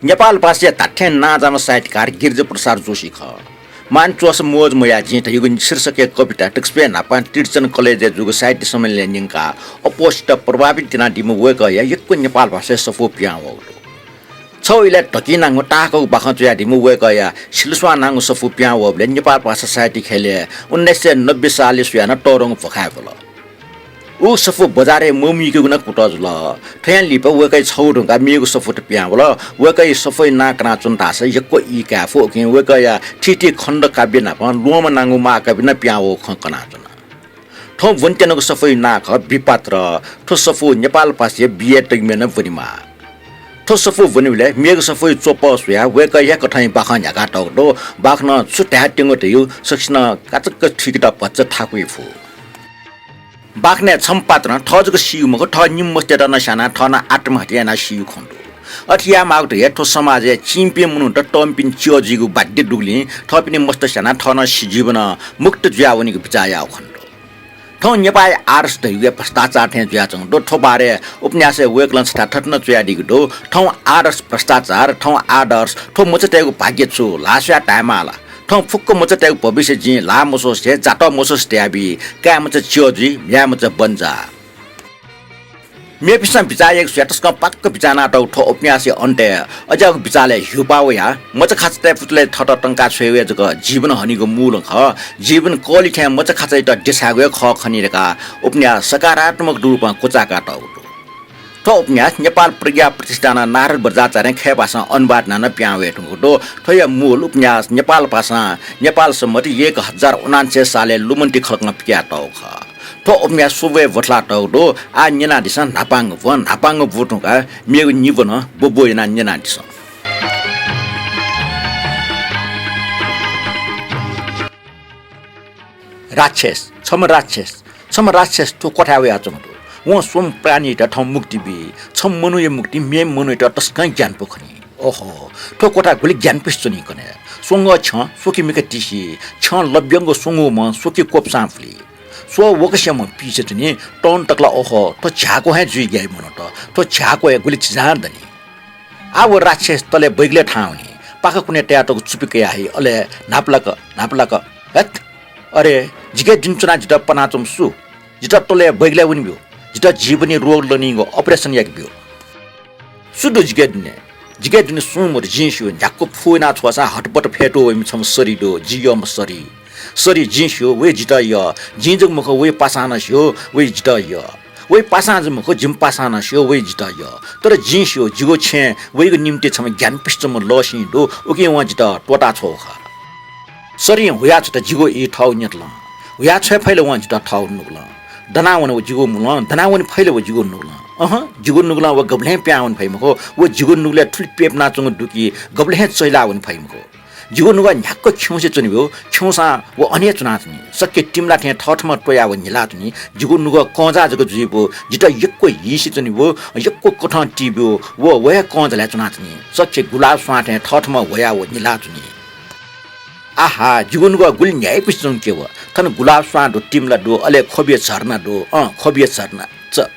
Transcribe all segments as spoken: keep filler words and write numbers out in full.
नेपाल भाषाया धात्थें नांजाम्ह साहित्यकार गिरिजाप्रसाद जोशी खः। मान च्वःसा मोज मयाः जिं धइगु शीर्षकया कविता तकसिबय् न्हापां त्रिचन कलेजय् जूगु साहित्य सम्मेलनय् न्यंकाः अप्वःसित प्रभावित यानादीम्ह वय्कःया यक्व नेपाल भाषाया सफू पिहां वःगु दु। छगू इलय् धकिंनागु ताःहाकःगु बाखं च्वयादीम्ह वय्कःया सिलुस्वां नांगु सफू पिहां वःबलय् नेपाल भाषा साहित्य ख्यलय् उन्नाइस सय नब्बे सालय् स्वयाः नं तःधंगु भ्वखाय् वल। उ सफू बजारय् ममुइकेगु नं कुतः जुल। थ्वयां लिपा वय्कःया छगू धुंकाः मेगु सफूत पिहां वल। वय्कःया सफूया नां कनाच्वन धाःसा यक्व ई काये फु। उकिं वय्कःया थीथी खण्ड काव्य नाप ल्वहंम्ह नांगु महाकाव्य नं पिहां वःगु खँ कनाच्वन। थौं ब्वनेत्यनागु सफूया नां खः बिपात्र। थ्व सफू नेपाल भाषाया बिए तगिमय् नं ब्वनेमाः। थ्व सफू ब्वनेबलय् मेगु सफूया च्वपः स्वयाः वय्कःया कथंया बाखं न्ह्याकातःगु दु। बाखनं छु धायेत्यंगु धइगु सकसिनं काचाक्क थुइकेत भचा थाकुइ फु। बाखनय् छम्ह पात्रं थः जक सीगु मखु, थः निम्ह मस्तय्त नं स्यानाः थः नं आत्महत्या यानाः सीगु खँ दु। अथे यायेमाःगु धइगु हे थ्व समाजय् चीमिपिं मनूत तःमिपिनि च्यः जुइगु बाध्य दुगुलिं थःपिनि मस्त स्यानाः थः नं सि-, जीवनं मुक्त जुयावनीगु बिचाः याःगु खँ दु। थौं नेपाःया आदर्श धइगु हे भ्रष्टाचार थें जुयाच्वंगु दु। थ्व बारे उपन्यासय् वय्कलं छथाय् थथे नं च्वयादीगु दु, थौं आदर्श भ्रष्टाचार, थौं आदर्श, थ्व मचातय्गु भाग्य छु, ल्हाः स्वयाः धायेमाः ला? थौं फुक्क मचातय्गु भविष्य जिं ल्हाः मस्वसे, जातः मस्वसे तयाबी, काय् मचा च्यः जुइ, म्ह्याय् मचा बन्जा। मेपिन्सं बिचाः याइगु स्वयाः तसकं पाक्क बिचाः यानातःगु थ्व उपन्यासया अन्तय् अज्याःगु बिचालय् ह्यूपाः वयाः मचाखाचातय् पुचलय् थःत तंका छ्वये वये जक जीवन हनीगु मूलं खः। जीवन कःलि थें मचाखाचायात देछायेगु हे खः खनी धकाः उपन्यास सकारात्मक रूपं क्वचाय्कातःगु दु। थ्व उपन्यास नेपाल प्रज्ञा प्रतिष्ठानं नारद बज्राचार्यं खय् भाषां अनुवाद यानाः नं पिहां वये धुंकूगु दु। थ्वया मूल उपन्यास नेपाल भाषां नेपाल सम्बत एक हजार उनान्सय सालय् लुमन्ति खलकं पिकयातःगु खः। थ्व उपन्यास स्वब्वय् ब्वथलातःगु दु। आः न्यनादिसँ न्हापांगु ब्व, न्हापांगु ब्व धुंकाः मेगु निब्वं ब्वब्व यानाः न्यनादिसँ। राक्षस, छम्ह राक्षस, छम्ह राक्षस थ्व क्वथाय् वयाच्वंगु दु। वं स्वम्ह प्राणीयात थौं मुक्ति बी। छम्ह मनूया मुक्ति मेम्ह मनूयात तसकं ग्यानापु खनी। ओहो, थ्व क्वथा गुलि ग्यानापुसे च्वनी कने। स्वंगः छ्यं स्वकि मिखा तिसी, छ्यं लब्यंगु स्वंगूम्ह स्वकि क्वपुसां पुली। स्व वकस्याम्ह पीसे च्वनी, तःन्हु तक ला ओहो, थ्व झ्याक्व हे जुइ ग्याइ मनूत, थ्व झ्याक्व हे गुलि झिंझां दनि। आः व राक्षस तलय् बैगलय् थाहां वनी, पाखा कुने तयातःगु चुपि कयाः हइ, अले न्हापालाक, न्हापालाक, हत! अरे, जिके दुने च्वनाः जितः पनाच्वंम्ह सु? जितः तलय् बैगलय् वने ब्यु। जितः जीवनी रोग लनीगु operation याके ब्यु। सु दु जिके दुने? जिके दुने सुं मदु, जिं स्यू। न्ह्याक्व फु याना छ्वःसां हतपत फ्यतू वइम्ह छम्ह सरी दु, जि यःम्ह सरी। सरी, जिं स्यू, वइ जितः यः। जिं जक मखु, वइ पासां नं स्यू, वइ जितः यः। वइ पासां जक मखु, जिमि पासां नं स्यू, वइ जितः यः। तर जिं स्यू, जिगु छेँय् वइगु निंतिं छम्ह ग्यानापुसे च्वंम्ह लःसिं दु, उकिं वं जितः त्वःता छ्वःगु खः। सरीं हुया छ्वत जिगु ई थःगु न्यतलं। हुया छ्वये फइ ला वं जितः थःगु नुगलं? दनावन व जिगु मुलं, दनावने फइ ला व जिगु नुगलं? अहँ, जिगु नुगलं व गबलें पिहां वने फइ मखु, व जिगु नुगलय् थुलि प्यपुनाच्वंगु दु कि गबलें चैला वने फइ मखु। जिगु नुगः न्ह्याक्व खिउँसे च्वने ब्यु, खिउँसां व अन हे च्वनाच्वनी। सक्य तिमिला थें थःथम्हं त्वयाः व न्हिलाच्वनी। जिगु नुगः कंजा जक जुइ ब्यु, जितः यक्व हीसे च्वने ब्यु, यक्व कथं ती ब्यु, व, व हे कंजालय् च्वनाच्वनी। सक्य गुलाब स्वां थें थःथम्हं ह्वयाः व न्हिलाच्वनी। आहा, जिगु नुगः गुलि न्ह्याइपुसे च्वंगु के व। थन गुलाब स्वां दु, तिमिला दु, अले ख्वबिया झरना दु। अँ, ख्वबिया झरना। च,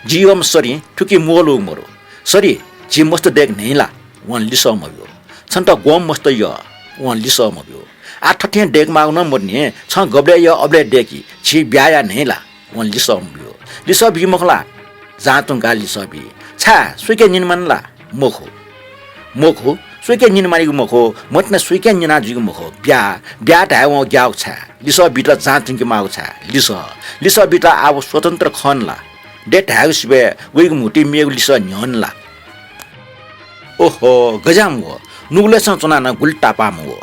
जि यःम्ह सरीं थुकी म्वःल्हूगु मदु। सरी, झी मस्त दय्के न्हइ ला? वं लिसः मब्यू। छन्त ग्वम्ह मस्त यः? वं लिसः मब्यू। आः थथें दय्केमाःगु नं मदुनि, छं गबलय् यः अबलय् दय्कि, झी ब्याहा याये न्हइ ला? वं लिसः मब्यू। लिसः बी मखु ला? जाँचुंकाः लिसः बी। छाय्, सुइके निने मानि ला? मखु। मखु, सुइके निने मानिगु मखु, मतिना सुइके निना जुइगु मखु। ब्याहा, ब्याहा धाये वं ग्याःगु छाय्? लिसः बीत जाँचुंके माःगु छाय्? लिसः, लिसः बीत आः व स्वतन्त्र खन ला? दे धायेगु सिबय् वइगु म्हुतुइ मेगु लिसः न्ह्यःने ला? ओहो, गज्याःम्ह व, नुगलय्सं च्वनाः नं गुलि तापाःम्ह व।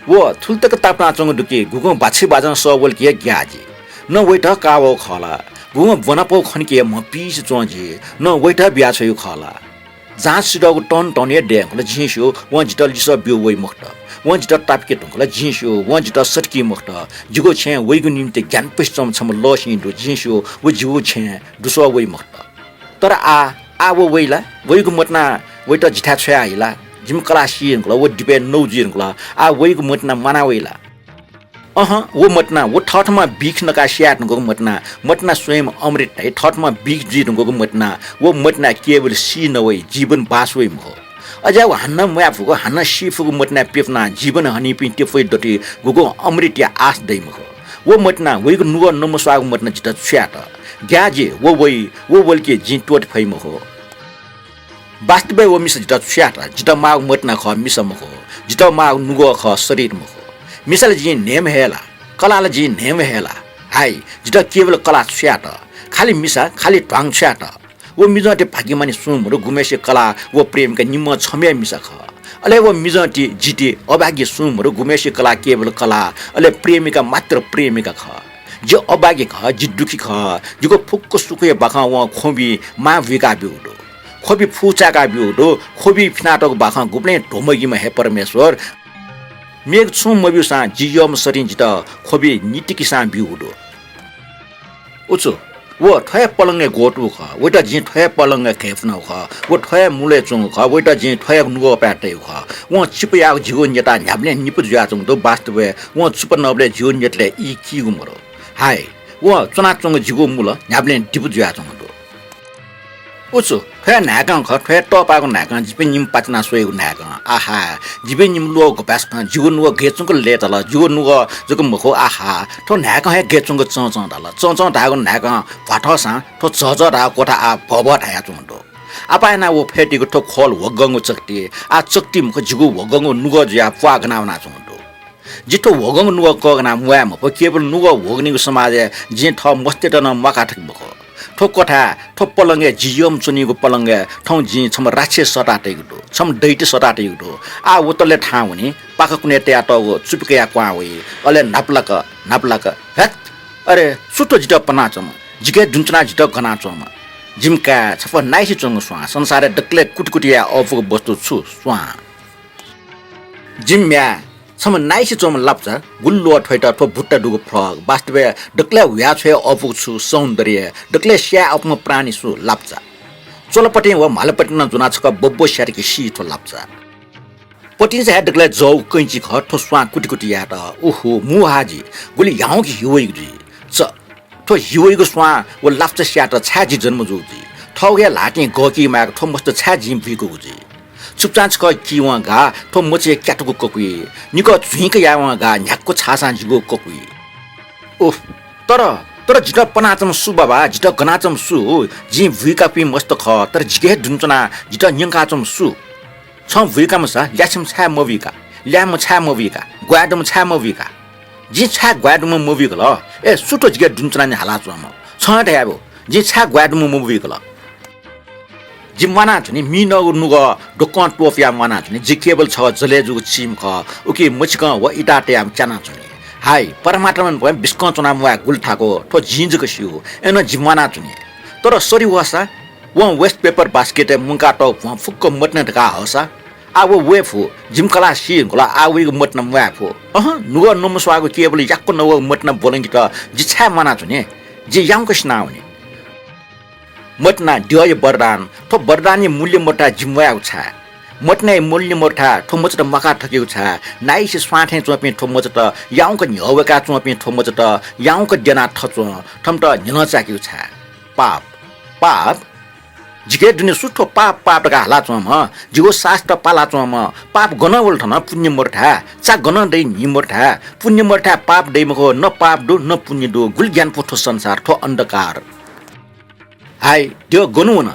व थुलि तक तापानाच्वंगु दु कि गुगुं बाछि बाजं सः वल कि हे ग्याः जि। न वइत काः वःगु खः ला? गुगुं ब्वनापौ खन कि हे म्हपीसे च्वं जि। न वइत बियाछ्वइगु खः ला? जाँच सिधःगु तन तन हे दये धुंकल जिं स्यू, वं जितः लिसः ब्यू वइ मखुत। वं जितः तापाके धुंकल जिं स्यू, वं जितः सतिकी मखुत। जिगु छेँय् वइगु निंतिं ग्यानापुसे च्वंम्ह छम्ह लःसिं दु जिं स्यू, व जिगु छेँय् दुस्वः वइ मखुत। तर आः, आः व वइ ला? वइगु मतिना वइत जिथाय् छ्वया हइ ला? जिमि कलाः सी धुंकल, व दिपय् नौ जुइ धुंकल, आः वइगु मतिना म्वाना वइ ला? अहँ, व मतिना, व थःथम्हं बिख नकाः सिया धुंकूगु मतिना, मतिना स्वयं अमृत धाइ, थःथम्हं बिख जुइ धुंकूगु मतिना, व मतिना केवल सी नवइ, जीवन बास वइ मखु। अज्याःगु हानं म्वाये फुगु, हानं सी फुगु मतिनाय् प्यपुनाः जीवन हनीपिं त्वपुइ दथुइ गुगुं अमृतया आश दइ मखु। व मतिनां, वइगु नुगः नमस्वाःगु मतिनां जितः छु यात? ग्याः जि, व वइ, व वल कि जिं त्वःते फइ मखु। वास्तवय् व मिसा जितः छु यात? जितः माःगु मतिना खः, मिसा मखु। जितः माःगु नुगः खः, शरीर मखु। मिसा ला जिं न्हय्म्ह हे ला, कलाः ला जिं न्हय्म्ह हे ला। हाय, जितः केवल कलाः छु यात? खालि मिसा, खालि ध्वाङ छु यात? व मिजंति भाग्यमानी सुं मरु, गुम्हय्सिया कलाः व प्रेमिका निम्हं छम्ह हे मिसा खः। अले व मिजंति जिति अभागी सुं मरु, गुम्हय्सिया कलाः केवल कलाः, अले प्रेमिका मात्र प्रेमिका खः। जि अभागी खः, जि दुःखी खः, जिगु फुक्क सुखया बाखं वं ख्वबि मां बुइका ब्यूगु दु। ख्वबि फुचाय्का ब्यूगु दु, ख्वबि फिनातःगु बाखं गुबलें ध्वमगिम्ह हे परमेश्वर। मेगु छुं मब्यूसां जि यःम्ह सरिं जितः ख्वबि नितिकिसां ब्यूगु दु। उचु, व थ्व हे पलंगय् ग्वतुगु खः, वइत जिं थ्व हे पलंगय् घय्पुनागु खः, व थ्व हे मुलय् च्वंगु खः, वइत जिं थ्व हे नुगःपाय् तयागु खः। वं चिपु याःगु जिगु न्यता न्ह्याबलें निपु जुयाच्वंगु दु। वास्तवय् वं चुप नःबलय् जिगु न्यतलय् ई कीगु मरु। हाय, वं च्वनाच्वंगु जिगु मुल न्ह्याबलें दिपु जुयाच्वंगु दु। उचु, थ्व हे न्हाय्कं खः, थ्व हे तःपाःगु न्हाय्कं, जिपिं निम्ह पातिना स्वइगु न्हाय्कं। आहा, जिपिं निम्ह ल्वः गुपाय्सकं, जिगु नुगः गय् च्वंक लय्ताल, जिगु नुगः जक मखु, आहा, थ्व न्हाय्कं हे गय् च्वंक चंचं धाल। चंचं धाःगु न्हाय्कं भ्वाथःसां थ्व झःझः धाःगु क्वथा आः भःभः धायाच्वंगु दु। आपाः यानाः व फय्तय्गु थ्व ख्वल ह्वगंगु चकति, आः चकति मखु, जिगु ह्वगंगु नुगः जुयाः प्वाः गना वनाच्वंगु दु। जि थ्व ह्वगंगु नुगः कःघानाः म्वाये मफु, केवल नुगः ह्वगनीगु समाजय् जिं थः मस्तय्त नं म्वाका थके मखु। थ्व क्वथाय्, थ्व पलंगय्, जि यःम्ह च्वनीगु पलंगय् थौं जिं छम्ह राक्षस सःता तइगु दु, छम्ह दैत्य सःता तइगु दु। आः व तले थाहां वनी, पाखा कुनय् तयातःगु चुपि कयाः क्वहां वइ। अले न्हापालाक, न्हापालाक, ह्यात! अरे, सु थ्व जितः पनाच्वंम्ह, जिके दुने च्वनाः जितः गनाच्वंम्ह? जिमि काय्, छपु नाइसे च्वंगु स्वां, संसारय् दकलय् कुतिकुति याये अःपुगु वस्तु छु? स्वां। जिमि म्ह्याय्, छम्ह नाइसे च्वंम्ह लापुचा, गुलि ल्वःथ्वइट थ्व बुट्टा दुगु फ्रक, वास्तवय् दकलय् हुयाछ्वये अःपुगु छु सौन्दर्य, दकलय् स्याये अःपुम्ह प्राणी सु? लापुचा। च्वलापतिं व म्हालापतिं नं ज्वनाः छकः बब्ब स्यात कि सी थ्व लापुचा। पतिंचा हे दकलय् जःगु कैंची खः थ्व स्वां कुतिकुति यायेत। उहु, मू हा जि, गुलि ह्याउँक हि वइगु जुइ। च, थ्व हि वइगु स्वां व लापुचा स्यायेत छाय् जि जन्म जूगु जुइ? थःगु हे ल्हातिं गःकी माय्क थ्व मस्त छाय् जिं बुइकूगु जुइ? चुप्चां छकः कीवं गाः, थ्व मचाया क्यातुगु ककुइ। निकः झुइँक यायेवं गाः, न्ह्याक्व छाःसां जिगु ककुइ। उफ, तर, तर जितः पनाच्वंम्ह सु बाबा, जितः गनाच्वंम्ह सु? जिं बुइकापिं मस्त खः, तर जिके हे दुने च्वनाः जितः न्यंकाच्वंम्ह सु? छं बुइकाःम्हसा ल्यासेम्ह छाय् मबुइका, ल्याय्म्ह छाय् मबुइका, ग्वाये दुम्ह छाय् मबुइका? जिं छाय् ग्वाये दुम्ह मबुइकल? ए, सु थ्व जिके दुने च्वनाः हालाच्वंम्ह? छं हे धयाब्यु, जिं छाय् ग्वाये दुम्ह मबुइकल? जि म्वानाच्वनी, मिनःगु नुगः द्वकं त्वपुयाः म्वानाच्वनी। जि केवल छगः जलय् जूगु चिम खः, उकिं मछिकं व इताः तयाः च्यानाच्वनी। हाय, परमात्मां बिस्कं च्वनाः म्वाये गुलि थाकु, थ्व जिं जक स्यू। अय्नं जि म्वानाच्वनी। तर सरि वःसा, वं waste paper basket-य् मुंकातःगु भ्वं फुक्क मतिना धकाः हःसा, आः व वये फु, जिमि कलाः सी धुंकल, आः वइगु मतिना म्वाये फु। अहँ, नुगः नमस्वाःगु केवल याक्व नवःगु मतिना ब्वलंकेत जि छाय् म्वानाच्वने? जि याउँक सिनावने। मतिना द्यःया वरदान, थ्व वरदानया मूल्य मदुथाय् जि म्वायेगु छाय्? मतिनाया मूल्य मदुथाय् थ्व मचात म्वाका थकेगु छाय्? नाइसे स्वां थें च्वंपिं थ्व मचात, याउँक न्ह्यः वय्काः च्वंपिं थ्व मचात, याउँक द्यनाः थच्वं, थःमित न्ह्यलं चाकीगु छाय्? पाप, पाप? जिके दुने सु थ्व पाप, पाप धकाः हालाच्वंम्ह? जिगु सासत पालाच्वंम्ह। पाप गनं वल थन, पुण्य मदुथाय्? चा गनं दइ, न्हि मदुथाय्? पुण्य मदुथाय् पाप दइ मखु, न पाप दु, न पुण्य दु। गुलि ग्यानापु थ्व संसार, थ्व अन्धकार। हाय, द्यः गन वन?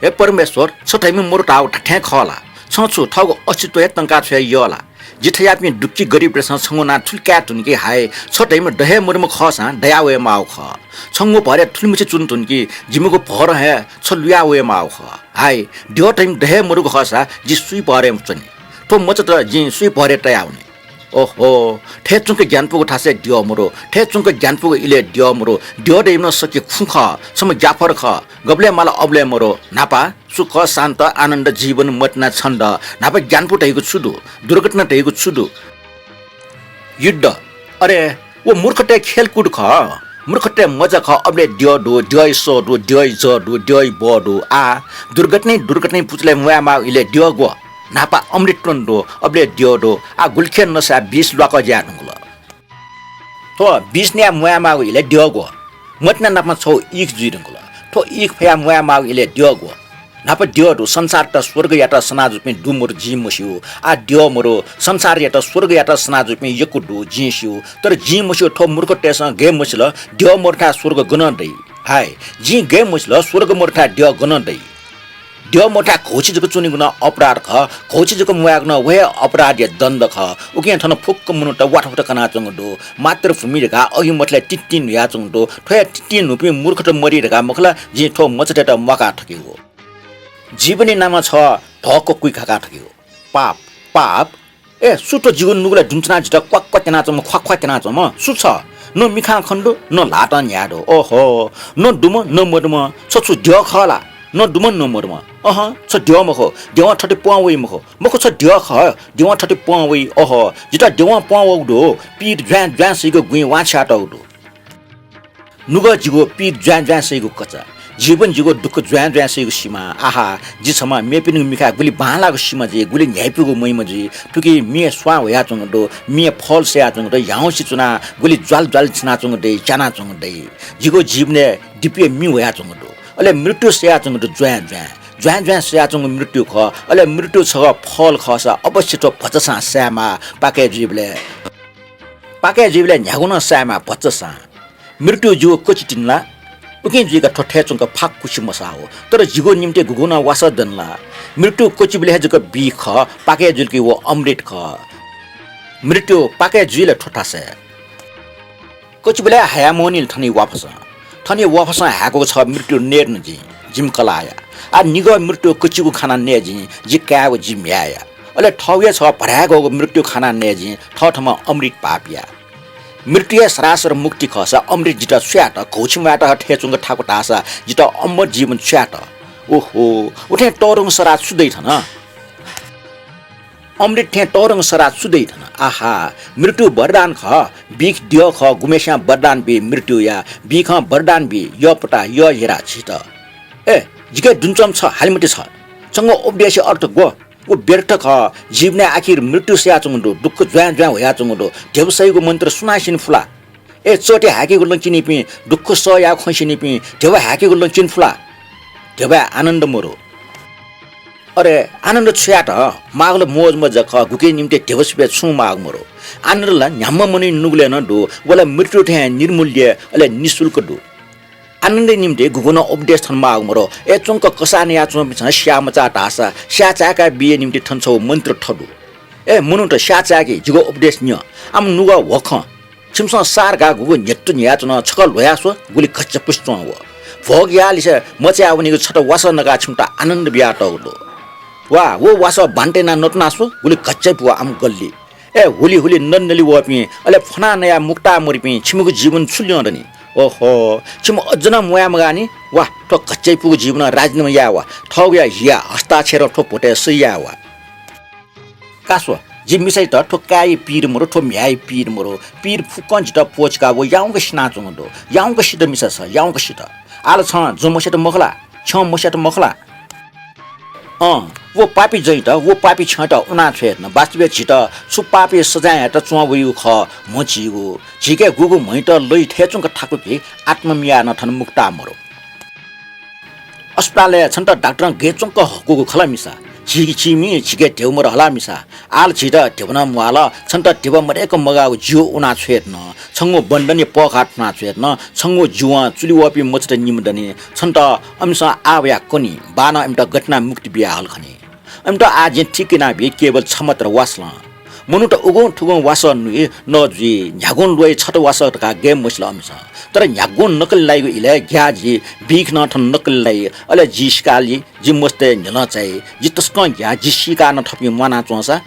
हे परमेश्वर, छ धइम्ह मरु धाःगु धात्थें खः ला? छं छु थःगु अस्तित्व हे तंका छ्वये यः ला? जि थज्याःपिं दुःखी गरिबतय्सं छंगु नां थुलि काये धुन कि हाय, छ धइम्ह द हे मरुम्ह खःसां दया वये माःगु खः। छंगु भरय् थुलिमछि च्वने धुन कि जिमिगु भरं हे छ लुया वये माःगु खः। हाय, द्यः धइम्ह द हे मरुगु खःसा जि सुइ भरय् च्वने? थ्व मचात जिं सुइ भरय् तयावने? ओहो, थय् च्वंक ग्यानापुगु थासय् द्यः मरु, थय् च्वंक ग्यानापुगु इलय् द्यः मरु। द्यः धइम्ह नं सके खुँ खः, छम्ह ग्याफर खः। गबलय् माल अबलय् मरु। न्हापा सु खः शान्त, आनन्द, जीवन, मतिना, छन्द। न्हापा ग्यानापु धइगु छु दु? दुर्घटना धइगु छु दु? युद्ध, अरे, व मूर्खतय् खेलकुद खः, मूर्खतय् मजा खः। अबलय् द्यः दु, द्यःया सः दु, द्यःया जः दु, द्यःया बः दु। आः दुर्घटनां, दुर्घटनां पुचलय् म्वाये माःगु इलय् द्यः ग्व? न्हापा अमृत त्वने दु, अबलय् द्यः दु। आः गुलिखे नसाय् विष ल्वाकः ज्याये धुंकल। थ्व विष नयाः म्वाये माःगु इलय् द्यः ग्व? मतिना नाप छगू ईख जुइ धुंकल। थ्व ईख फयाः म्वाये माःगु इलय् द्यः ग्व? न्हापा द्यः दु, संसारयात स्वर्गयात सना जूपिं दु मरु जिं मस्यू। आः द्यः मरु, संसारयात स्वर्गयात सना जूपिं यक्व दु जिं स्यू। तर जिं मस्यू, थ्व मूर्खतय्‌सं गय् मसिल, द्यः मरुथाय् स्वर्ग गनं दइ। हाय, जिं गय् मसिल, स्वर्ग मरुथाय् द्यः गनं दइ। द्यः मरुथाय् घौछि जक च्वनीगु नं अपराध खः, घौछि जक म्वायेगु नं व हे अपराधया दण्ड खः। उकिं थन फुक्क मनूत वाथवाथ कनाच्वंगु दु। मातृभूमि धकाः अघि मथलय् तित्तिं न्हुयाच्वंगु दु। थ्वया तित्तिं न्हुपिं मूर्खत मरि धकाः मखु ला जिं थ्व मचातय्‌त म्वाका थकेगु। जीवनी नामं छगः धः ककुइ घाका थकेगु। पाप, पाप? ए, सु थ्व जिगु नुगलय् दुने च्वनाः जितः क्वाक् क्वाक् क्यनाच्वंम्ह, ख्वाः ख्वाः क्यनाच्वंम्ह? सु छ? न मिखां खने दु, न ल्हातं न्ह्याये दु। ओहो, न दुम्ह, न मदुम्ह। छ छु द्यः खः ला? न दुम्ह, न मदुम्ह। अहँ, छ द्यः मखु, द्यवं थथे प्वं वइ मखु। मखु, छ द्यः खः, द्यवं थथे प्वं वइ। ओहो, जितः द्यवं प्वं वःगु दु, पीर ज्वाँय् ज्वाँय् सइगु गुँइ वां छ्यातःगु दु। नुगः जिगु पीर ज्वाँय् ज्वाँय् सइगु कचा, जीवन जिगु दुःख ज्वाँय् ज्वाँय् सइगु सिमा। आहा, जि छम्ह मेपिनिगु मिखाय् गुलि बांलाःगु सिमा जुइ, गुलि न्ह्याइपुगु महिमा जुइ। थुकी मिं स्वां ह्वयाच्वंगु दु, मिं फल सयाच्वंगु दु, ह्याउँसे च्वनाः गुलि ज्वाल ज्वाल चिनाच्वंगु दइ, च्यानाच्वंगु दइ। जिगु जीवनय् दिपय् मि ह्वयाच्वंगु दु, अले मृत्यु सयाच्वंगु दु ज्वाँय् ज्वाँय्। ज्वाँय् ज्वाँय् सयाच्वंगु मृत्यु खः, अले मृत्यु छगः फल खःसा अवश्य थ्व भचा छां सायेमाः पाकय् जुइबलय्। पाकय् जुइबलय् न्ह्यागु नं सायेमाः भचा छां। मृत्यु जिगु कचि तिनि ला? उकिं जुइक थ्व थय् च्वंक फाक्कुसि मसाः। तर जिगु निंतिं गुगुं नं वासः दनि ला? मृत्यु कचिबलय् हे जक बिख खः, पाकय् जुइल कि व अमृत खः। मृत्यु पाकय् जुइ ला थ्व थासय्? कचिबलय् हाया मवनील थन वाफसं। थन वाफसं हाय्‌कूगु छगः मृत्यु नये धुन जिं, जिमि कलाःया। आः निगः मृत्यु कचिगु खाना नये जिं, जि काय् व जि म्ह्याय्‌या। अले थःगु हे छगः भराय्‌कूगु मृत्यु खाना नये जिं, थःथम्हं अमृत भाःपिया। मृत्युया सरासर मुक्ति खःसा अमृत जितः छु यात? घौछि म्वायेत हे थय् च्वंक थाकु धाःसा जितः अमर जीवन छु यात? ओहो, उथें तःधंगु सराः छु दइ थन? अमृत थें तःधंगु सराः छु दइ थन? आहा, मृत्यु वरदान खः, बिख द्यः खः, गुम्हेस्यां वरदान बी मृत्युया, बिखं वरदान बी यःपुता, यःहिरा झीत। ए, जिके दुने च्वंम्ह छ, हाले मते छ। छंगु उपदेशया अर्थ ग्व? व व्यर्थ खः। जीवनय् आखिर मृत्यु सयाच्वंगु दु, दुःख ज्वाँय् ज्वाँय् ह्वयाच्वंगु दु। ध्यबा सइगु मन्त्र सुनां स्यनी फु ला? ए, चःति हाय्‌केगु लँ च्यनीपिं, दुःख सह यायेगु खँ स्यनीपिं, ध्यबा हाय्‌केगु लँ च्यनी फु ला? ध्यबाय् आनन्द मरु। अरे, आनन्द छु यात? माःगु ला मोजमज्जा खः, गुकिया निंतिं ध्यबा सिबय् छुं माःगु मरु। आनन्द ला न्ह्याम्ह मनूया नुगलय् नं दु, व ला मृत्यु थें निर्मूल्य, अले निशुल्क दु। आनन्दया निंतिं गुगुं नं उपदेश थन माःगु मरु। ए, च्वंक कसाः नयाच्वंपिन्सं स्याः मचाः धाःसा स्याः चाय्‌का बीया निंतिं थन छगू मन्त्र थदु। ए, मनूत स्याः चाय्‌के जिगु उपदेश न्यँ। आम नुगः ह्वखं। छिमिसं सार गाः गुगु न्ह्यत्तु न्ह्याच्वन, छकः ल्ह्वया स्व, गुलि घच्चापुसे च्वं व। भोग याःलिसे मचाया वनीगु छता वासः नकाः छिमित आनन्द बियातःगु दु। वा, व वासः बान्हय् यानाः नतुना स्व, गुलि घच्चापु व आम गल्ली। ए, हुलिहुलि नदीनली वःपिं, अले फ्वनाः नयाः मुक्ता मरुपिं, छिमिगु जीवन छु ल्यं दनि? ओहो, छिमि अझ नं म्वाये मगाः नि। वा, थ्व घच्चाइपुगु जीवनं राजीनामा याये वा। थःगुया हिया हस्ताक्षरं थ्व भ्वतय् सही याये वा। का स्व, जि मिसायात थ्व काय्‌या पीर मरु, थ्व म्ह्याय्‌या पीर मरु। पीर फुक्कं जितः प्वःछिकाः व याउँक सिनाच्वंगु दु। याउँक सित मिसा छ, याउँक सित। आः ला छं ज्वँ मस्यात मखु ला? छ्यं मस्यात मखु ला? अँ, व पापी ज्वँयात, व पापी छ्यंयात उना छ्वये धुन। वास्तवय् झीत छु पापया सजाँय यायेत च्वं वइगु खः म्हचीगु। झीके गुगु म्हयात लइ थय् च्वंक थाकु कि आत्मा मियाः नं थन मुक्ता मरु। अस्पतालय् छन्त डाक्टरं गय् च्वंक हकूगु खला मिसा। झीके चीमि, झीके ध्यबा मरु हला मिसा। आः ला झीत ध्यबा नं म्वाःल, छन्त ध्यबा मदय्‌क मगाःगु ज्यू उना छ्वये धुन। छंगु बन्धनया पःखाः थुना छ्वये धुन। छंगु ज्यूवं चुलि वःपिं मचात निम्ह दनि। छन्त अमिसं आः वयाः कनी। बाःनं अमित गथे यानाः मुक्ति बियाहल खनी। अमित आः जिं ठीक यानाबी, केवल छ मात्र वासलं। मनूत उगुं थुगुं वासः नुइ, नः जुइ, न्ह्यागुं ल्वइ, छता वासः धकाः गय् मसिल अमिसं। तर न्ह्यागुं नकली लाइगु इलय् ग्याः जि, बिख नं थन नकली लाइ, अले जि सिकाली, जि मस्तय् न्ह्यलं चाइ, जि तसकं ग्याः, जि सीकाः नं थःपिं म्वाना च्वंसा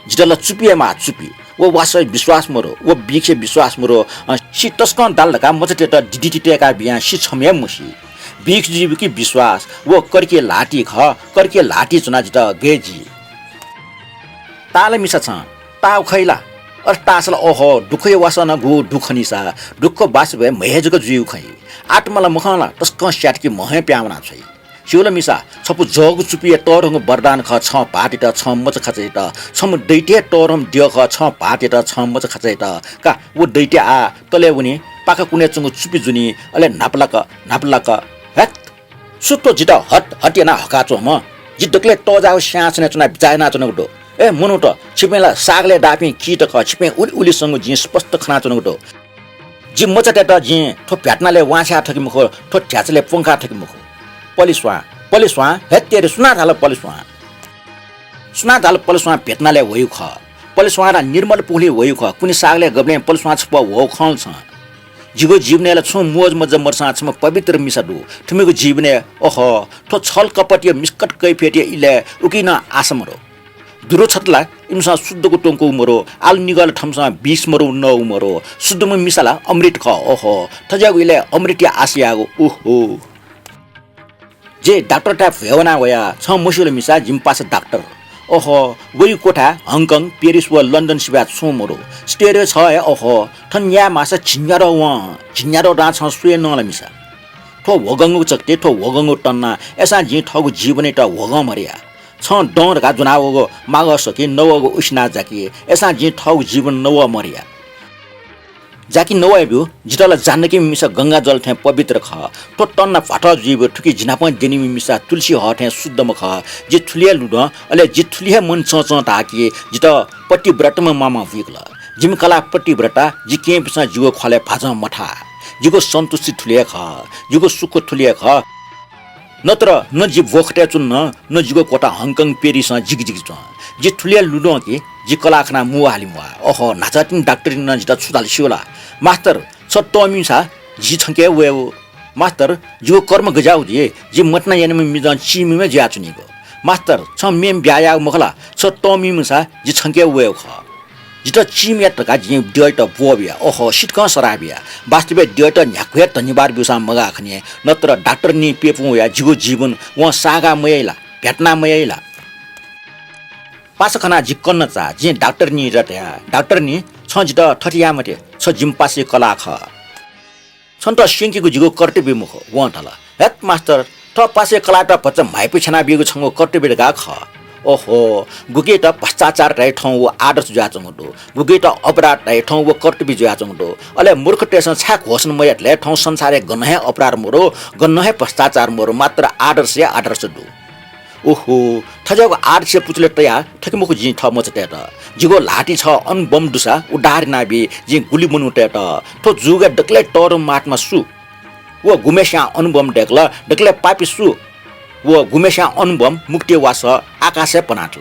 जितः ला चुपि हे माः, चुपि। व वासःया विश्वास मरु, व बिखया विश्वास मरु। अँ, छि तसकं दाल धकाः मचातय्‌त दिदिति तय्‌का बियां छि छम्ह हे मसी। बिख जुइबी कि विश्वास, व करिके ल्हाति खः, करिके ल्हाति च्वनाः जितः गय् जी। ताः ला मिसा छं, ताःगु खइ ला? अथे ताःसा ला ओहो, दुःखया वासः नं गु दु खनीसा, दुःख वासः हे म्हय् जक जुइगु खइ। आत्मा ला मखं ला, तसकं स्यात कि म्हं हे प्याहां वना छ्वइ। स्यू ला मिसा, छपु जःगु चुपिया तःधंगु वरदान खः, छं भाःतयात, छं मचाखाचायात। छम्ह दइतय् तःधंम्ह द्यः खः, छं भाःतयात, छं मचाखाचायात। का, व दइतय् आः तलय् वनी, पाखा कुनय् च्वंगु चुपि जुनी, अले न्हापालाक, न्हापालाक, हत! छु थ्व जितः हट हट यानाः हकाच्वंम्ह? जि दकलय् तःजाःगु सिंहासनय् च्वनाः बिचाः यानाच्वनागु दु। ए मनूत, छिपिं ला सागलय् दाःपिं कीत खः, छिपिं उलि उलि संगु जिं स्पष्ट खनाच्वनागु दु। जि मचातय्त जिं थ्व भ्यातनालय् वांछ्याः थकी मखु, थ्व ध्याचलय् प्वंकाः थकी मखु। पलिस्वां, पलिस्वां, हे तेरे, सुनां धाल पलिस्वां? सुनां धाल पलिस्वां भ्यातनालय् वइगु खः? पलिस्वां ला निर्मल पुखुलिइ वइगु खः। कुने सागलय् गबलें पलिस्वां छपु वःगु खं ला छं? जिगु जीवनय् ला छुं मोज मज्जा मदुसां छम्ह पवित्र मिसा दु। थुमिगु जीवनय्, ओहो, थ्व छल कपटया मिस्कट कैफियतया इलय् उकी नं आशा मदु। दुरु छत ला इमिसं शुद्धगु त्वंकूगु मदु, आलु निगः ला थःमिसं बिस मदु, नःगु मदु। शुद्धम्ह मिसा ला अमृत खः, ओहो, थज्याःगु इलय् अमृतया आशा याःगु, उहो। जि डाक्टरथाय् भ्वय् वना वया, छं मस्यू ला मिसा, जिमि पासा डाक्टर। ओहो, वइगु क्वथाय् हङकङ, पेरिस व लन्डन सिवाय् छुं मदु। स्टेरियो छ हे, ओहो, थन न्याये माःसा झिंन्यादँ वं, झिंन्यादँ दां छं स्वये नं ला मिसा। थ्व ह्वगंगु चकति, थ्व ह्वगंगु तन्ना, अय्सां जिं थःगु जीवनयात ह्वगं मदया। छं दँ धकाः ज्वनावःगु मागः सकी, नवःगु उसिना जाकी, अय्सां जिं थःगु जीवन नवः मदया। जाकी नवः ब्यु, जितः ला जानकीम्ह मिसा गंगाजल थें पवित्र खः। थ्व तन्ना भ्वाथः जुइबलय् थुकी जिनापं द्यनीम्ह मिसा तुलसी हः थें शुद्धम्ह खः। जि थुलि हे लुधं, अले जि थुलि हे मन चंचं धाः कि जितः पतिव्रताम्ह मांम्ह बुइकल। जिमि कलाः पतिव्रता, जि केहेँपिन्सं जिगु ख्वालय् भाजं मथाः। जिगु सन्तुष्टि थुलि हे खः, जिगु सुख थुलि हे खः। नत्र न जि ब्वखतय् च्वन, न जिगु क्वथा हङकङ पेरिसं जिगजिगि च्वं। जि थुलि हे लुधं कि जि कलाः खनाः मुवा हाले म्वाः। ओहो, न्हाचः तिनि डाक्टरनी नं जितः छु धाल स्यू ला? मास्तर, छ तःमिम्ह सा जि छंके हे वयेगु। मास्तर, जिगु कर्म गज्याःगु जुइ, जि मतिना यानाम्ह मिजं चीमिम्ह जुयाच्वनीगु। मास्तर, छं मेम्ह ब्याहा याःगु मखु ला? छ तःमिम्ह सा जि छंके हे वयेगु खः। जितः चीमिया धकाः जिं द्यःयात ब्वः बिया। ओहो, सितकं सराः बिया। वास्तवय् द्यःयात न्ह्याक्व हे धन्यवाद ब्यूसां मगाः खनी। नत्र डाक्टरनी प्यपुं वयाः जिगु जीवन वं सागा मयाइ ला, भ्यातना मयाइ ला? पासा खनाः जि कन्न चाः। जिं डाक्टरनीयात धया, डाक्टरनी, छं जितः थथे याये मते, छ जिमि पासाया कलाः खः। छन्त स्यंकीगु जिगु कर्तव्य मखु। वं धाल, हेत मास्तर, थ्व पासाया कलाःयात भचा म्हाइपुसे छ्यनाबीगु छंगु कर्तव्य धकाः खः। ओहो, गुकियात भ्रष्टाचार धाइ थौं व आदर्श जुयाच्वंगु दु, गुकियात अपराध धाइ थौं व कर्तव्य जुयाच्वंगु दु। अले मूर्खतय्सं छाय् घोषणा मयात ले थौं संसारय् गनं हे अपराध मदु, गनं हे भ्रष्टाचार मदु, मात्र आदर्श हे आदर्श दु। ओहो, थज्याःगु आदर्शया पुचलय् तयाः थके मखु जिं थः मचातय्त। जिगु ल्हातिइ छगू अणुबम दुसा उद्धार यानाबी जिं गुलि मनूतय्त। थ्व जुगय् दकलय् तःधंम्ह महात्मा सु? व गुम्हेस्यां अणुबम दय्कल, दकलय् पापी सु? व गुम्हेस्यां अणुबम मुक्तिया वासः आकाशय् पनातल।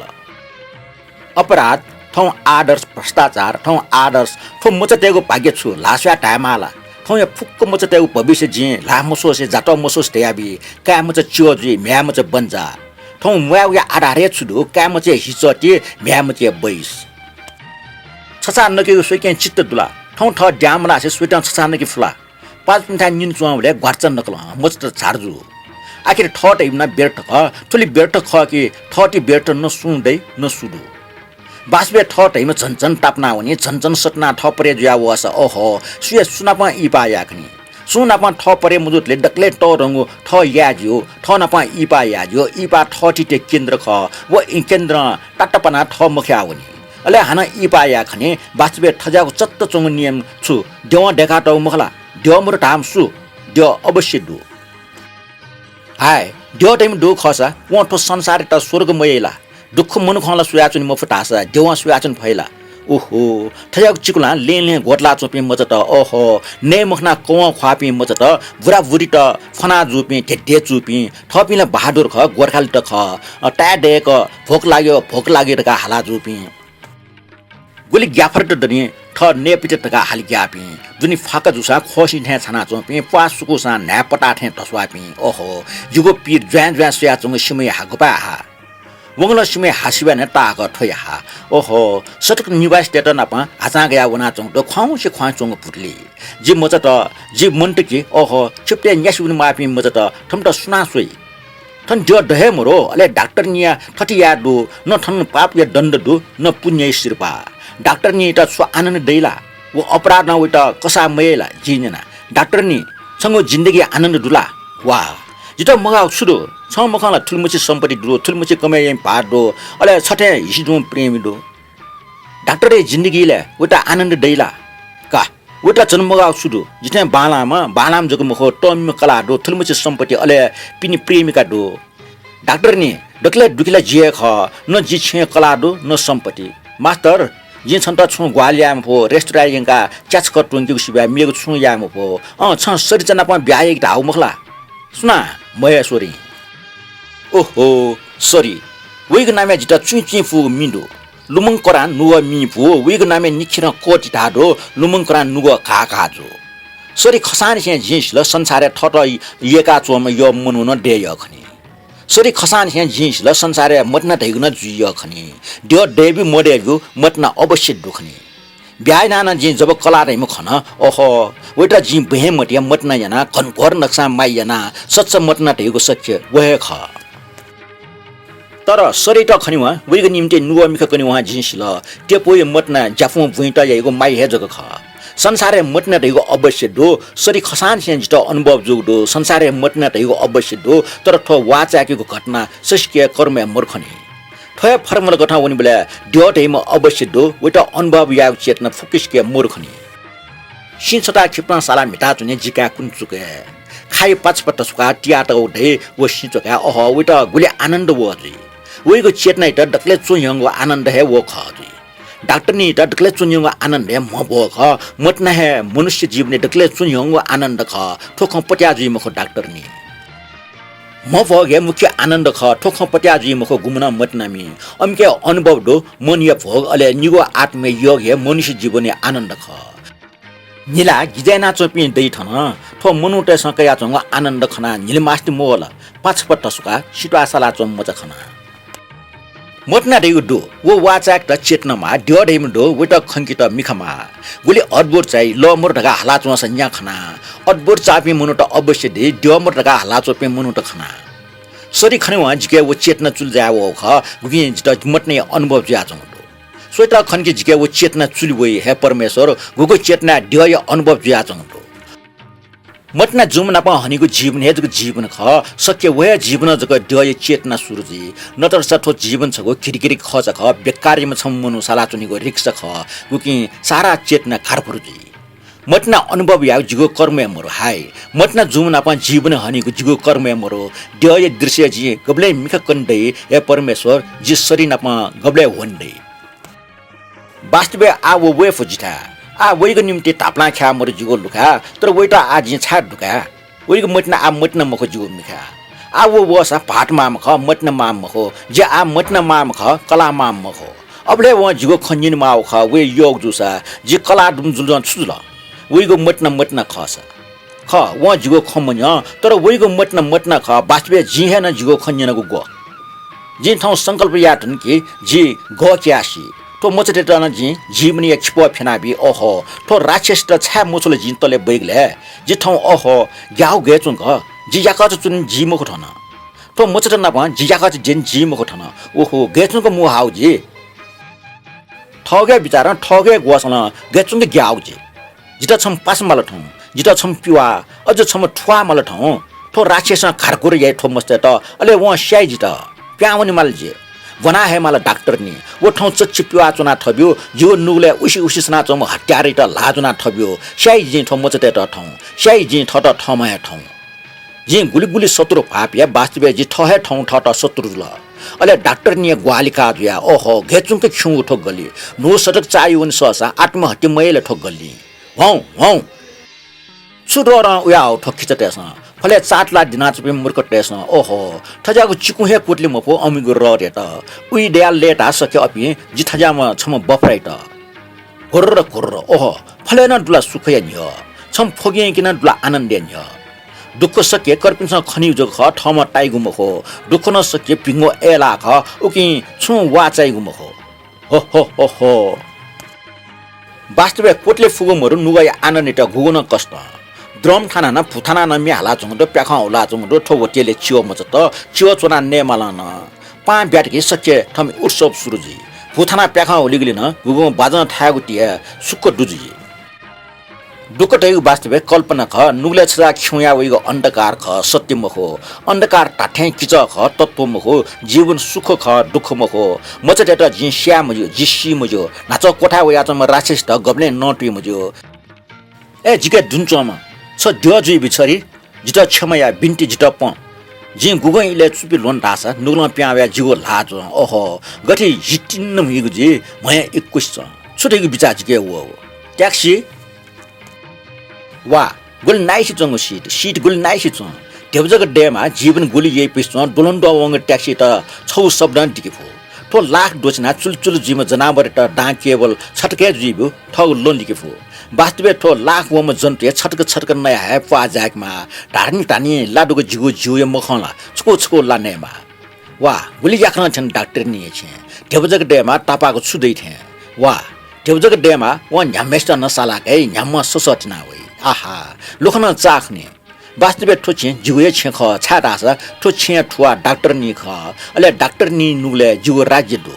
अपराध, थौं आदर्श, भ्रष्टाचार, थौं आदर्श, थ्व मचातय्गु भाग्य छु, ल्हाः स्वयाः धायेमाः ला? थौंया फुक्क मचातय्गु भविष्य जिं ल्हाः मस्वसे, जातः मस्वसे धयाबी, काय् मचा च्यः जुइ, म्ह्याय् मचा बन्जा। थौं म्वायेगुया आधार हे छु दु, काय् मचाया हिचः ति, म्ह्याय् मचाया बैस। छचाः नकेगु स्वइकें चित्त दु ला? थौं थः द्यां मलासे स्वइतं छचाः नके फु ला? पाजुपिन्थाय् निने च्वंबलय् ग्वाराचा नकल हं, मचात झार जू। आखिर थः धइम्ह नं व्यर्थ खः। थुलि व्यर्थ खः कि थः ति व्यर्थ न सुं दइ, न सु दु। वास्तवय् थः धइम्ह झन झन तापाना वनी, झन झन सत्ना थः परे जुया वःसा, ओहो, सुया सुनापं इहिपाः याये खनी। सुं नापं थः परे मजूतले दकलय् तःधंगु थः याये ज्यू, थः नापं इहिपाः याये ज्यू। इहिपाः थः तितय् केन्द्र खः। व केन्द्रं तातापानाः थः मखया वनी। अले हानं इहिपाः याये खनी। वास्तवय् थज्याःगु चट्ट च्वंगु नियम छु द्यवं दय्कातःगु मखु ला? द्यः मदु धाःम्ह सु? द्यः अवश्य दु। हाय, द्यः धइम्ह दु खःसा वं थ्व संसारयात स्वर्ग मयाइ ला? दुःख मनुखं ला स्वयाच्वने मफु धाःसा द्यवं स्वयाच्वने फइ ला? ओहो, थज्याःगु चिकुलां लँय् लँय् ग्वतलाच्वंपिं मचात, ओहो, नये मखनाः कवं ख्वाःपिं मचात, बुराबुरीत फ्वना जूपिं, धेधे जूपिं, थःपिं ला बहादुर खः, गोर्खालीत खः, अ, ताय् दय्क भोक लाग्यो, भोक लाग्यो धकाः हाला जूपिं। गुलि ग्याफरत दनि, थः नयेपित्त धकाः हाले ग्याःपिं, दुने फाका जूसां ख्वःसिं थें छानाच्वंपिं, प्वाः सुकूसां न्हाय् पताः थें धस्वाःपिं। ओहो, जिगु पीर ज्वाँय् ज्वाँय् स्वयाच्वंगु सिमया हा गुपाय् हा। वंगलं सिमया हा सिबय् नं ताःहाकः थ्वया हा। ओहो, सतक निवासीतय्त नापं हाचां गयाः वनाच्वंगु दु ख्वाउँसे ख्वाउँसे च्वंगु पुतली। जि मचात, जि मन्त कि, ओहो, छिपितय् न्यासि वनेमाःपिं मचात, थुमित सुनां स्वइ? थन द्यः द हे मदु, अले डाक्टरनीया थथे याये दु, न थन पापया दण्ड दु, न पुण्यया सिरपाः। डाक्टरनीयात छु आनन्द दइ ला? व अपराधं वयात कसाः मयाइ ला? जिं न्यना, डाक्टरनी, छंगु जिन्दगीया आनन्द दु ला? वा, जितः मगाःगु छु दु? छं मखं ला थुलिमछि सम्पत्ति दु, थुलिमछि कमय् याइम्ह भाःत दु, अले छ थें हिसिदुम्ह प्रेमी दु। डाक्टरया जिन्दगीलय् वयात आनन्द दइ ला? का, वइत जन्म मगाःगु सु दु? जिथें बांलाःम्ह, बांलाःम्ह जक मखु, तःमिम्ह कलाः दु, थुलिमछि सम्पत्ति, अले पिने प्रेमिका दु। डाक्टरनी, दकलय् दुःखी ला जि हे खः, न जि छेँय् कलाः दु, न सम्पत्ति। मास्टर, जिं छन्त छुं ग्वाहालि याये मफु, रेस्टुराँय् यंकाः च्याछकः त्वंकेगु सिवाय् मेगु छुं याये मफु। अँ, छं सरिता नाप ब्याहा याइगु धाःगु मखु ला? सुनां महेश्वरीं। ओहो, सरी, वइगु नामय् जितः चुइँचुइँ फुगु मि दु। लुमंकरां नुगः मि फु, वइगु नामय् निखेरं कोटि धाः दु, लुमंकरां नुगः घाः घाः जू। सरी खसांनिसें जिं सिल, संसारय् थःत यय्‌काच्वंम्ह यःम्ह मनू नं दय्‌यः खनी। सरी खसांनिसें जिं सिल, संसारय् मतिना धइगु नं जुइयः खनी। द्यः दय्‌ब्यु मदय्‌ब्यु मतिना अवश्य दु खनी। ब्याहा यानाः नं जिं जब कलाः धइम्ह खन, ओहो, वइत जिं बहें मतिया मतिना यानाः घनघोर नक्सां माया यानाः सच्चा मतिना धइगु सत्य व हे खः। तर सरीत खनेवं, वइगु निंतिं नुगः मिखा कनेवं जिं सिल, त्यपुइ मतिना ज्यापुं बुँइत याइगु माया हे जक खः। संसारय् मतिना धइगु अवश्य दु, सरी खसांनिसें जितः अनुभव जूगु दु, संसारय् मतिना धइगु अवश्य दु, तर थ्व वाःचाय्‌केगु घटना ससिकया कर्मय् मरु खनी। थ्व हे फर्मल गथं वनीबलय् द्यः धइम्ह अवश्य दु, वइत अनुभव यायेगु चेतना फुक्कसिके मरु खनी। सिं छता खिपं साला म्हिताच्वनी जि काय् कुन्चुकय्। खाइ पाछ्पा तसुकाः तियातःगु धइ व सिं च्वकाय्, अहो, वइत गुलि आनन्द वः जुइ। वइगु चेतनायात दकलय् च्वन्ह्यंगु आनन्द हे व खः जुइ। डाक्टरनीयात दकलय् च्वन्ह्यंगु आनन्द हे म्हब्वः खः, मतिना हे मनुष्य जीवनय् दकलय् च्वन्ह्यंगु आनन्द खः, थ्व खँ पत्याः जुइ मखु डाक्टरनी। म्हब्वःगु हे मुख्य आनन्द खः, थ्व खँ पत्याः जुइ मखु गुम्ह नं मतिनामि। अमिके अनुभव दु, मनया भोग अले निगू आत्मया योग हे मनुष्य जीवनया आनन्द खः। न्हिला गिजय् यानाच्वंपिं दइ थन, थ्व मनूतय्‌सं कयाच्वंगु आनन्द खनाः न्हिलिमास्ति मवल, पाछ्पा तसुकाः सित्वाः सालाच्वंम्ह मचा खना। मतिना धइगु दु, व वाःचाय्‌केत चेतना माः, द्यः धइम्ह दु, वइत खंकेत मिखा माः। गुलि अद्भुत चाइ, लः मरु धकाः हालाच्वंसा न्या खना। अद्भुत चाःपिं मनूत अवश्य दइ, द्यः मरु धकाः हालाच्वंपिं मनूत खना। सरी खनेवं जिके व चेतना चुलि जाय्‌वःगु खः, गुकिं जितः मतिनाया अनुभव जुयाच्वंगु दु। स्वयात खन कि जिके व चेतना चुलि वइ, हे परमेश्वर, गुगु चेतनाय् द्यःया अनुभव जुयाच्वंगु दु। मतिना जूम्ह नाप हनीगु जीवन हे जक जीवन खः, सके व हे जीवनं जक द्यःया चेतना सुरु जुइ। नतरसा थ्व जीवन छगू घिरिघिरि खःचा खः, बेकारयाम्ह छम्ह मनू सालाच्वनीगु रिक्सा खः, गुकिं सारा चेतना घारघुर जुइ। मतिना अनुभव यायेगु जिगु कर्म हे मरु हाय। मतिना जूम्ह नाप जीवन हनीगु जिगु कर्म हे मरु। द्यःया दृश्य जिं गबलें मिखा कने दइ, हे परमेश्वर, जि सरी नाप गबलें ह्वने दइ। वास्तवय् आः व वये फु जिथाय्। आः वइगु निंतिं धापलां ख्याः मरु जिगु लुखाय्, तर वइत आः जिं छाय् दुकाये? वइगु मतिना आः मतिना मखु जिगु मिखाय्। आः व वःसा भाःत माःम्ह खः, मतिना माःम्ह मखु। जि आः मतिना माःम्ह खः, कलाः माःम्ह मखु। अबलय् वं जिगु खँ न्यने माःगु खः, वया योग जूसा जि कलाः दुम्ह जुल नं छु जुल? वइगु मतिना मतिना खःसा। खः, वं जिगु खँ मन्यं, तर वइगु मतिना मतिना खः, वास्तवय् जिं हे नं जिगु खँ न्यनागु ग्व। जिं थौं संकल्प याये धुन कि जि गः क्याः सी। थ्व मचातय्‌त नं जिं जीवनया खिपः फ्यनाबी। ओहो, थ्व राक्षसीत छाय् मछ्वल जिं तले बैगलय्? जि थौं, ओहो, ग्याःगु गय् च्वंक? जि याकःचा च्वने जि मखु थन। थ्व मचात नाप जि याकःचा द्यने जि मखु थन। ओहो, गय् च्वंक मू हाःगु जि? थःगु हे बिचारं, थःगु हे ग्वसालं गय् च्वंक ग्याःगु जि? जितः छम्ह पासा माल थौं, जितः छम्ह पिवाः, अझ छम्ह थुवाः माल थौं। थ्व राक्षसं घारघुर याइ थ्व मचातय्‌त, अले वं स्याइ जितः। पिहां वने माल जि। ब्वना हये माल डाक्टरनी। व थौं चच्छि पिवाः च्वना थब्यु, जिगु नुगलय् उसि उसि सनाच्वंम्ह हत्यारयात ल्हाः ज्वना थब्यु। स्याइ जिं थ्व मचातय्‌त थौं, स्याइ जिं थःत थःम्हं हे थौं। जिं गुलि गुलि शत्रु भाःपिं, वास्तवय् जि थः हे थौं थःत शत्रु जुल। अले डाक्टरनीया ग्वाहालि काः जुयाः, ओहो, गय् च्वंक खिउँगु थ्व गल्ली। न्हू सतक चाःहि वने सःसा आत्महत्या मयाइ ला थ्व गल्लीं। ह्वँ, ह्वँ। छु रःरं उयाः हउ थ्व खिचातय्‌सं? फलय् चाःतलाः दिनाच्वंपिं मूर्खतय्‌सं, ओहो, थज्याःगु चिकुं हे कुतले मफु अमिगु रःतय्‌त। उइ दयाः लय्‌ताः सके अपिं जि थज्याःम्ह छम्ह बफराइत। घुर्र घुर्र, ओहो, फलय् नं दु ला सुखया न्ह्यः, छम्ह फ्वगिंया कि नं दु ला आनन्दया न्ह्यः। दुःख सके कर्पिन्सं खनीगु जक खः, थःम्हं ताइगु मखु। दुःख नं सके भिंगु अय्‌लाः खः, उकिं छुं वाःचाइगु मखु। हो, हो, हो, हो। वास्तवय् क्वतले फुगु मरु नुगःया आनन्दयात गुगु नं कष्ट। द्रम थानाः नं भु थानाः नं म्ये हालाच्वंगु दु, प्याखं हुलाच्वंगु दु, थ्व होटलय् च्यः मचात, च्यः च्वनाः नये मालं नं। पाहां ब्यात कि सके थःम्हं उत्सव सुरु जुइ। भु थानाः प्याखं हुलीगुलिं नं गुगुं बाजं थायेगु ति हे सुक्क दु जुइ। दुःख धइगु वास्तवय् कल्पना खः, नुगलय् छजाः खिउँया वइगु अन्धकार खः, सत्य मखु। अन्धकार धात्थें किचः खः, तत्व मखु। जीवन सुख खः, दुःख मखु। मचातय्‌त जिं स्याये मज्यू, जि सी मज्यू। न्हाचः क्वथाय् वयाच्वंम्ह राक्षसीत गबलें नं तुइ मज्यू। ए, जिके दुने च्वंम्ह, छ द्यः जुइबि छरी, जितः क्षमा या, बिन्ति जितः पँ। जिं गुगुं इलय् चुपि ल्वन धाःसा नुगलं पिहां वयाः जिगु ल्हाः च्वं। ओहो, गथे हितिन्न म्हिगु जुइ, म्हया इक्कुस च्वं। छु धइगु बिचाः जिके वःगु? ट्याक्सी? वा, गुलि nice च्वंगु seat, seat गुलि nice च्वं। ध्यबा जक दयेमाः, जीवन गुलि यइपुसे च्वं, दुल्हं दुहां वंगु ट्याक्सीत छगू शब्दं दिके फु। थ्व लाख द्वःछिनाः चुलचुल जुइम्ह जनावरयात दां केवल छटकय् जुइब्यु, थःगु ल्वन लिके फु। वास्तवय् थ्व लाख वंम्ह जन्तुया छटक छटक नयाः हे प्वाः जाय्केमाः। धानि धानि ला दुगु जिगु जिउया मखं ला छकू छकू ला नयेमाः। वा, गुलि याकनं थ्यन डाक्टरनीया छेँ। ध्यबा जक दयेमाः, तापाःगु छु दइ थें। वा, ध्यबा जक दयेमाः, वं न्ह्याम्हय्सित नं सालाकाइ, न्ह्याम्हं ससः तिना वइ। आहा, लुखनं चाःखनी। वास्तवय् थ्व छेँ जिगु हे छेँ खः, छाय्धाःसा थ्व छेँया थुवाः डाक्टरनी खः, अले डाक्टरनी नुगलय् जिगु राज्य दु।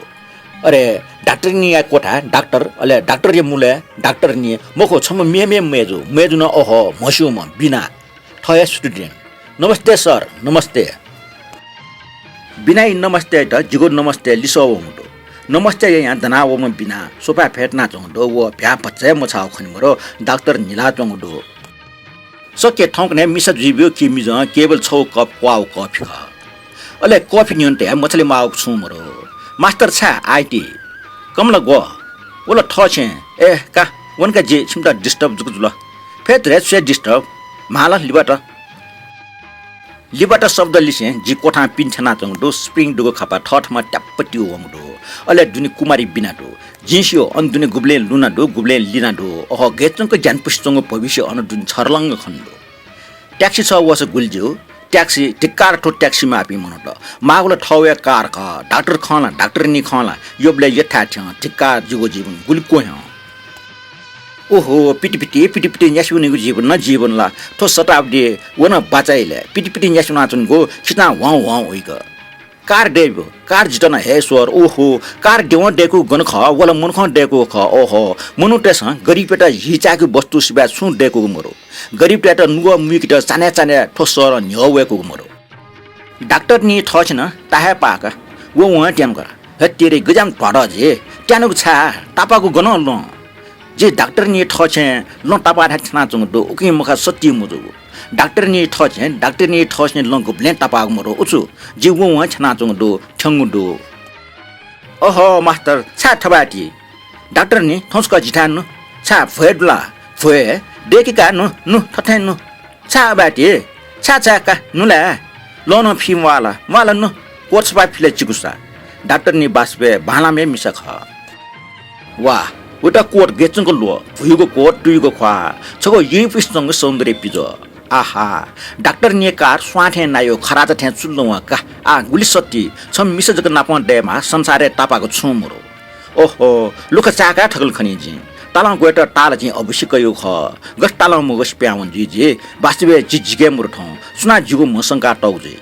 अले डाक्टरनीया क्वथाय् डाक्टर, अले डाक्टरया मुलय् डाक्टरनी, मखु, छम्ह मेमेगु मय्जु, मय्जु नं, ओहो, म्हस्यूम्ह बिना, थः हे student। नमस्ते सर, नमस्ते। बिनाया नमस्तेयात जिगु नमस्ते लिसः वंगु दु। नमस्ते यायां दनावःम्ह बिना सोफाय् फ्यतुनाच्वंगु दु, व भ्याः भचा हे मछाः खनी मरु, डाक्टरनी लाःच्वंगु दु। सक्य थौंकन्हय् मिसा जुइब्यु कि मिजं केवल छगू कप क्वाःगु कफी खः। अले कफी न्यने तयाः मछाले माःगु छुं मरु। मास्तर छाय् आःति? कमला ग्व? व ला थः छेँ। ए का, वन का, जि छिमित disturb जक जुल। फय् धुराय् छु याये disturb? म्हाल लिबात। लिबात शब्द लिसें जि क्वथां पिने थ्यनाच्वंगु दु, spring दुगु खापा थःथम्हं ट्याप्प तिउ वंगु दु। अले दुने कुमारी बिना दु। जिं स्यू, अन दुने गुबलें लुना दु, गुबलें लिना दु। अहो, गय् च्वंक ग्यानापुसे च्वंगु भविष्य अन दुने छर्लंग खने दु। ट्याक्सी छः वःसा गुलि ज्यू? ट्याक्सी धिक्कार थ्व ट्याक्सी माःपिं मनूत। माःगु ला थःगु हे कार खः, डाक्टर खं ला, डाक्टरनी खं ला, यबलय् यथाय् थ्यं, धिक्कार जिगु जीवन गुलि क्वह्यं। ओहो, पितिपिति, पितिपिति न्यासि वनीगु जीवन नं जीवन ला? थ्व शताब्दी व नं बाचा इलय् पितिपिति न्यासि वनाच्वनीगु खिचां ह्वां ह्वां वइगु। कार दयेब्यु, कार जितः नं हे स्वर। ओहो, कार द्यवं दय्कूगु गन खः, व ला मनुखं दय्कूगु खः। ओहो, मनूतय्सं गरिबयात हि चाय्कूगु वस्तु सिवाय् छुं दय्कूगु मरु। गरिबयात नुगः मुइकेत चान्हय् चान्हय् थ्व शहरं न्ह्यः वय्कूगु मरु। डाक्टरनी थः छेँ नं ताहाय् पाः का, व वं त्यानु का। हे तेरे, गज्याःम्ह ध्वादः जि, त्यानुगु छाय्, तापाःगु गनं लं? जि डाक्टरनी थः छेँ लं तापाः धाये थ्यनाच्वंगु दु, उकिं मखा सत्ती मजूगु। डाक्टरनी थः छेँ, डाक्टरनी थः छेँ लं गुबलें तापाःगु मरु, उछु जि व वं थ्यनाच्वंगु दु, थ्यंगु दु। अहो मास्तर, छाय् थबाय्ति? डाक्टरनी, थौंकन्हय् जिथाय् नु। छाय् भ्वय् दु ला? भ्वय्? दय्के का, नु, नु, थथें नु। छाय् अबाय्ति? छाय् छाय् का, नु ला? लं नं फी म्वाः ला? म्वाः ला, नु। कोट सफा फिल चिकुसा। डाक्टरनी वास्तवय् बांलाःम्ह हे मिसा खः। वा, वयात कोट गय् च्वंक ल्वः, भुइगु कोट, तुइगु ख्वाः, छगू युइपुसे च्वंगु सौन्दर्य पिज्वः। आहा, डाक्टरनीया कार स्वां थें नाय्, खराचा थें चुल्ल वं का। आः गुलि सत्ती, छम्ह मिसा जक नापं दयेमाः, संसारय् तापाःगु छुं मरु। ओहो, लुखा चाय्काः थकल खनी जिं। तालं ग्वयेत ताल जिं अवश्य कयागु खः। गथे तालं मग्वसे पिहां वने जुइ जि? वास्तवय् जि जिके मरु थौं। सुनां जिगु म्ह संकातःगु जुइ?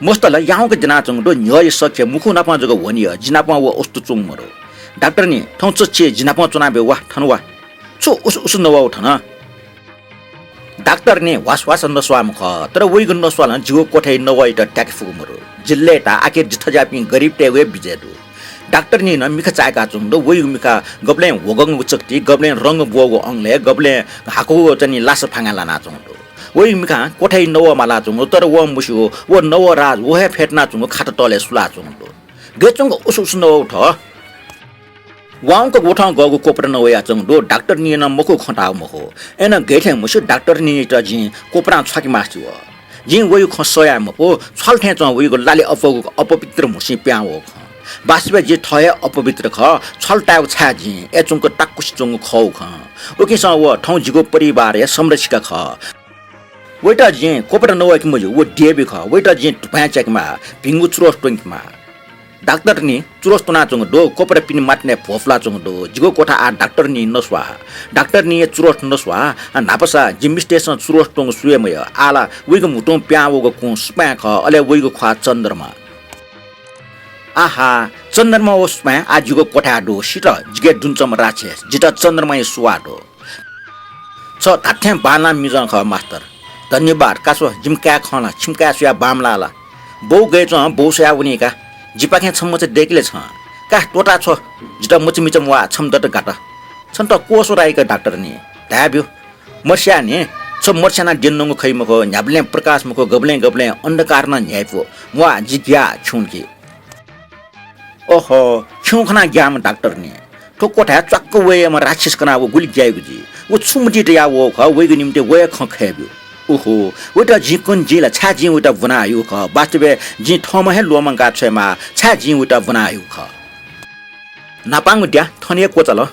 मस्त ला याउँक द्यनाच्वंगु दु, न्ह्यःया सक्य मुखु नापं जक वनी, जि नापं व उस्तु च्वंगु मरु। डाक्टरनी, थौं चच्छि जि नापं च्वनाब्यु, वा, थन वा। छु उस उस नवाः थन? डाक्टरनी ह्वास ह्वास नस्वाःम्ह खः, तर वइगु नस्वालं जिगु क्वथाय् नवाःयात त्याके फुगु मरु। जि लय्ताः, आखिर जि थज्याःपिं गरिबतय्गु हे बिजय दु। डाक्टरनी नं मिखा चाय्काच्वंगु दु, वइगु मिखा गबलें ह्वगंगु चकति, गबलें रंग ब्वःगु अंगलय्, गबलें हाकुगु चनि लासा फांगाय् लानाच्वंगु दु। वइगु मिखां क्वथाय् नवाः मालाच्वंगु दु, तर वं मस्यू, व नवाः राज व हे फ्यतुनाच्वंगु खात तलय् सुलाच्वंगु दु। गय् च्वंक उस उस नवाः थ्व। वाउँक गुथं गःगु कोपरा नवायाच्वंगु दु, डाक्टरनीं नं मखु खँ धाःगु मखु। अय्नं गय् थें मस्यू, डाक्टरनीयात जिं कोपरां छ्वाके मास्ति वः। जिं वइगु खँ सयाये मफु, छ्वाल थें च्वं वइगु लालि अप्वःगु अपवित्र म्हुसिं पिहां वःगु खँ। वास्तवय् जि थः हे अपवित्र खः, छ्वाल तायेगु छाय् जिं अय् च्वंक ताकुसे च्वंगु खःगु खँ। उकिसं व थौं जिगु परिवारया संरक्षिका खः। वइत जिं कोपरा नवाय्के मज्यू, व देवी खः। वइत जिं धुपाँय् च्याकेमाः, भिंगु चुरोट त्वंकेमाः। डाक्टरनी चुरोट त्वनाच्वंगु दु, कोपरा पिने माथ्नय् भ्वपुलाच्वंगु दु। जिगु क्वथा आः डाक्टरनी नस्वाः। डाक्टरनीया चुरोट नस्वाः। न्हापासा जि मिस्तय्सं चुरोट त्वंगु स्वये मयः। आः ला वइगु म्हुतुं पिहां वःगु कुँ सुपाँय् खः, अले वइगु ख्वाः चन्द्रमा। आहा, चन्द्रमा व सुपाँय् आः जिगु क्वथाय् दु। सित, जिके दुने च्वंम्ह राक्षस, जितः चन्द्रमाया सुवाः दु। छ धात्थें बांलाःम्ह मिजं खः मास्तर। धन्यवाद। का स्व, जिमि काय् खं ला, छिमि काय् स्वयाः बांमलाः ला? बौ गय् च्वं, बौ स्वयाः वनी का। जिपाखें छम्ह मचा दय्के ले छं। का त्वःता छ्व, जितः मचामिचम वा, छम्ह दत गात। छन्त क्वःस्वराइक डाक्टरनी। धायेब्यु। मस्यानि, छ मत स्यानाः द्यने नंगु खइ मखु, न्ह्याबलें प्रकाश मखु, गबलें गबलें अन्धकार नं न्ह्याइपु। म्वाः, जि ग्याः, छुं कि। ओहो, छुं खनाः ग्याःम्ह डाक्टरनि। थ्व क्वथाय् च्वाक्क वयेम्ह राक्षस कनाः व गुलि ग्याइगु जुइ। व छु मतिइ तयाः वःगु खः, वइगु निम्तिं वया खँ खय्ब्यु। ओहो, वइत जिं कन जिं ला, छाय् जिं वइत ब्वना हयागु खः? वास्तवय् जिं थःम्हं हे ल्वःमंका छ्वयेमाः, छाय् जिं वइत ब्वना हयागु खः? न्हापांगु द्या थन हे क्वचाल।